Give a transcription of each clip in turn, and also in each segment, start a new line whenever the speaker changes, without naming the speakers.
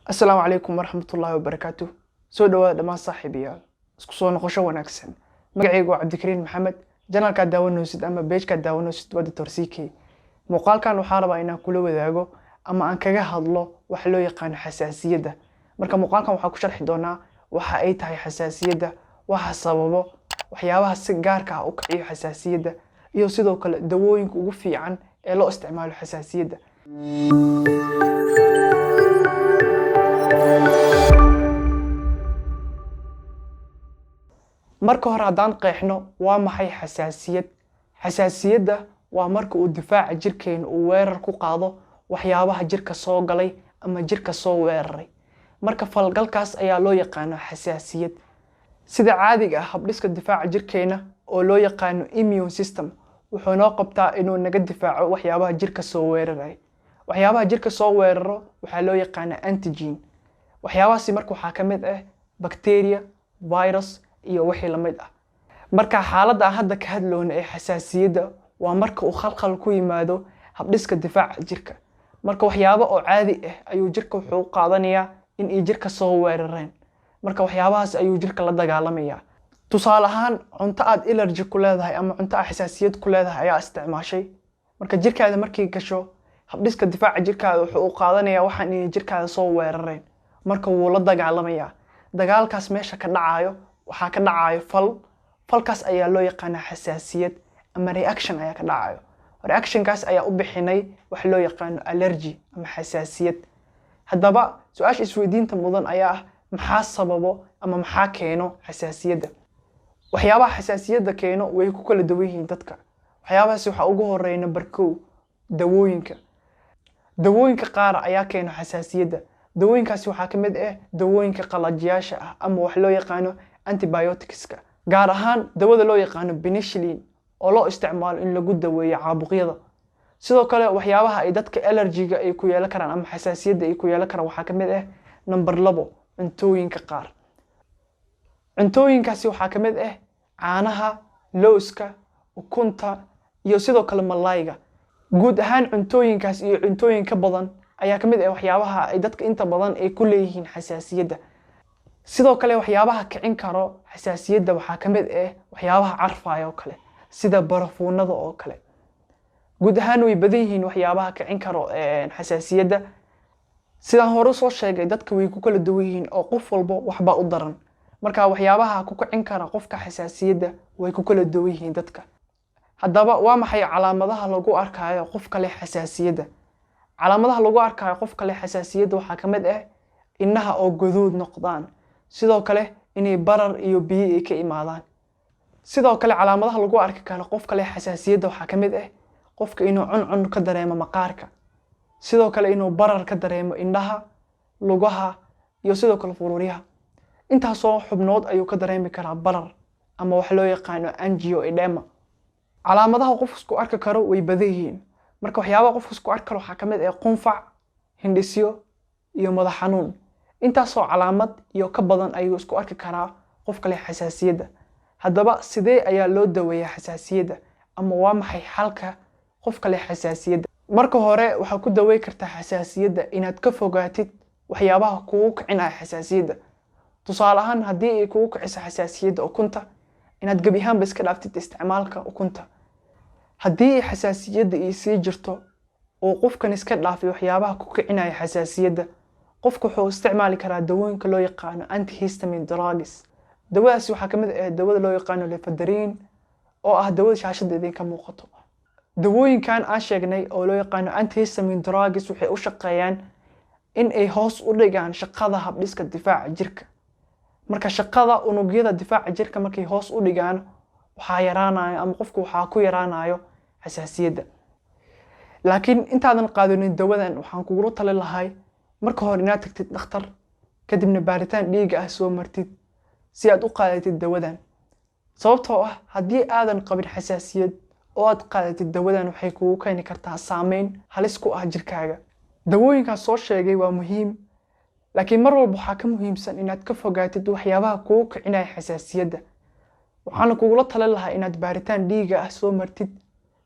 Asalaamu calaykum waraxmatullaahi wabarakaatu. Soo dhawaada dhammaan saaxiibayaal, isku soo noqosho wanaagsan. Magacaygu waa Cabdikariin Maxamed. Channelkaad daawanaysid ama pagekaad daawanaysid waa Doctor CK. Muuqaalkan waxaa rabaa inaan kula wadaago ama aan kaga hadlo waxa loo yaqaano xasaasiyadda. Marka muuqaalkan waxaa ku sharxi doonaa waxa ay tahay xasaasiyadda, waxa sababo, waxyaabaha si gaarka ah u kiciyo xasaasiyadda, iyo sidoo kale dawooyinka ugu fiican ee loo isticmaalo xasaasiyadda. Marka hore haddaan qeexno waa maxay xasaasiyad. Xasaasiyadda waa marka uu difaaca jirkeena uu weerar ku qaado waxyaabaha jirka soo galay ama jirka soo weeraray. Marka falgalkaas ayaa loo yaqaano xasaasiyad. Sida caadiga ah, habdhiska difaaca jirkeena oo loo yaqaano immune system wuxuu noo qabtaa inuu naga difaaco waxyaabaha jirka soo weeraraya. Waxyaabaha jirka soo weeraro waxaa loo yaqaanaa antigen. Waxyaabahaasi marka waxaa ka mid ah bacteria, virus iyo wixii lamid ah. Marka xaaladda aan hadda ka hadloono ee xasaasiyadda waa marka uu khalkhal ku yimaado habdhiska difaaca jirka. Marka waxyaabo oo caadi ah ayuu jirka wuxuu u qaadanayaa in ay jirka soo weerareen. Marka waxyaabahaas ayuu jirka la dagaalamayaa. Tusaale ahaan, cunto aad allergy ku leedahay ama cunto aad xasaasiyad ku leedahay ayaa isticmaashay. Marka jirkaada markay gasho, habdhiska difaaca jirkaada wuxuu u qaadanayaa waxaan inay jirkaada soo weerareen. Marka wuu la dagaalamayaa. Dagaalkaas meesha ka dhacayo waxaa ka dhacayo fal. Falkaas ayaa loo yaqaanaa xasaasiyad ama reaction ayaa ka dhacayo. Reactionkaas ayaa u bixinay wax loo yaqaano allergy ama xasaasiyad. Haddaba su-aasha isweydiinta mudan ayaa ah, maxaa sababo ama maxaa keeno xasaasiyadda? Waxyaabaha xasaasiyadda keeno way ku kala duwan yihiin dadka. Waxyaabahaasi waxaa ugu horeeya number 1, dawooyinka. Dawooyinka qaar ayaa keeno xasaasiyadda. Dawooyinkaasi waxaa ka mid ah dawooyinka qalajiyaasha ah ama wax loo yaqaano antibioticska, gaar ahaan dawada loo yaqaano penicillin oo loo isticmaalo in lagu daweeyo caabuqyada. Sidoo kale waxyaabaha ay dadka allergiga ay ku yeelan karaan ama xasaasiyadda ay ku yeelan karaan waxaa ka mid ah number 2, cuntooyinka qaar. Cuntooyinkaasi waxaa ka mid ah caanaha, lowska, ukunta iyo sidoo kale malayga. Guud ahaan cuntooyinkaas iyo cuntooyin ka badan ayaa ka mid ah waxyaabaha ay dadka inta badan ay ku leeyihiin xasaasiyadda. Sidoo kale waxyaabaha kicin karo xasaasiyadda waxaa ka mid ah waxyaabaha carfaya oo kale, sida barafuunada oo kale. Guud ahaan way badan yihiin waxyaabaha kicin karo xasaasiyadda. Sidaan hore soo sheegay, dadka way ku kala duwan yihiin oo qof walba waxbaa u daran. Marka waxyaabaha ku kicin kara qofka xasaasiyadda way ku kala duwan yihiin dadka. Haddaba waa maxay calaamadaha lagu arkayo qofka leh xasaasiyadda? Calaamadaha lagu arkayo qofka leh xasaasiyadda waxaa ka mid ah indhaha oo guduud noqdaan, sidoo kale inay barar iyo biyo ay ka imaadaan. Sidoo kale calaamadaha lagu arki karo qofka leh xasaasiyadda waxaa ka mid ah qofka inuu cuncun ka dareemo maqaarka, sidoo kale inuu barar ka dareemo indhaha, lugaha iyo sidoo kale furuuryaha. Intaasoo xubnood ayuu ka dareemi karaa barar ama wax loo yaqaano angioedema. Calaamadaha qofku isku arki karo way badan yihiin. Marka waxyaabaha qofku isku arki karo waxaa ka mid ah qunfac, hindhisyo iyo madax xanuun. Intaasoo calaamad iyo ka badan ayuu isku arki karaa qofka leh xasaasiyadda. Haddaba sidee ayaa loo daweeyaa xasaasiyadda ama waa maxay xalka qofka leh xasaasiyadda? Marka hore waxaa ku daweyn kartaa xasaasiyadda inaad ka fogaatid waxyaabaha kugu kicinaya xasaasiyadda. Tusaale ahaan, haddii ay kugu kiciso xasaasiyadda ukunta, inaad gebi ahaanba iska dhaaftid isticmaalka ukunta. Haddii xasaasiyadda ay sii jirto oo qofkan iska dhaafay waxyaabaha ku kicinaya xasaasiyadda, qofku wuxuu isticmaali karaa dawooyinka loo yaqaano antihistamine drugs. Dawadaasi waxaa ka mid ah dawada loo yaqaano lefadrine oo ah dawada shaashadda idinka muuqato. Dawooyinkan aan sheegnay oo loo yaqaano antihistamine drugs waxay u shaqeeyaan in ay hoos u dhigaan shaqada habdhiska difaaca jirka. Marka shaqada unugyada difaaca jirka markay hoos u dhigaan, waxaa yaraanayo ama qofku waxaa ku yaraanayo xasaasiyadda. Laakiin intaadan qaadanin dawadan, waxaan kugula talin lahay marka hore inaad tagtid dhakhtar, kadibna baaritaan dhiigga ah soo martid si aad u qaadatid dawadan. Sababtoo ah haddii aadan qabin xasaasiyad oo aad qaadatid dawadan, waxay kugu keeni kartaa saameyn halis ku ah jirkaaga. Dawooyinkaas soo sheegay waa muhiim, laakiin mar walba waxaa ka muhiimsan inaad ka fogaatid waxyaabaha kugu kicinaya xasaasiyadda. Waxaana kugula talin lahaa inaad baaritaan dhiigga ah soo martid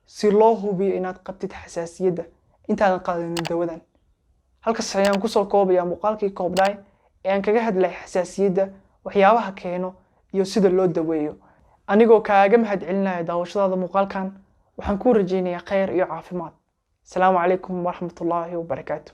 si loo hubiyo inaad qabtid xasaasiyadda intaadan qaadanin dawadan. Halkaas ayaan kusoo koobaya muuqaalkii koobnaay ee aan kaga hadlay xasaasiyadda, waxyaabaha keeno iyo sida loo daweeyo. Anigoo kaaga mahad celinaya daawashadaada muuqaalkan, waxaan kuu rajaynayaa khayr iyo caafimaad. Asalaamu calaykum waraxmatullaahi wabarakaatu.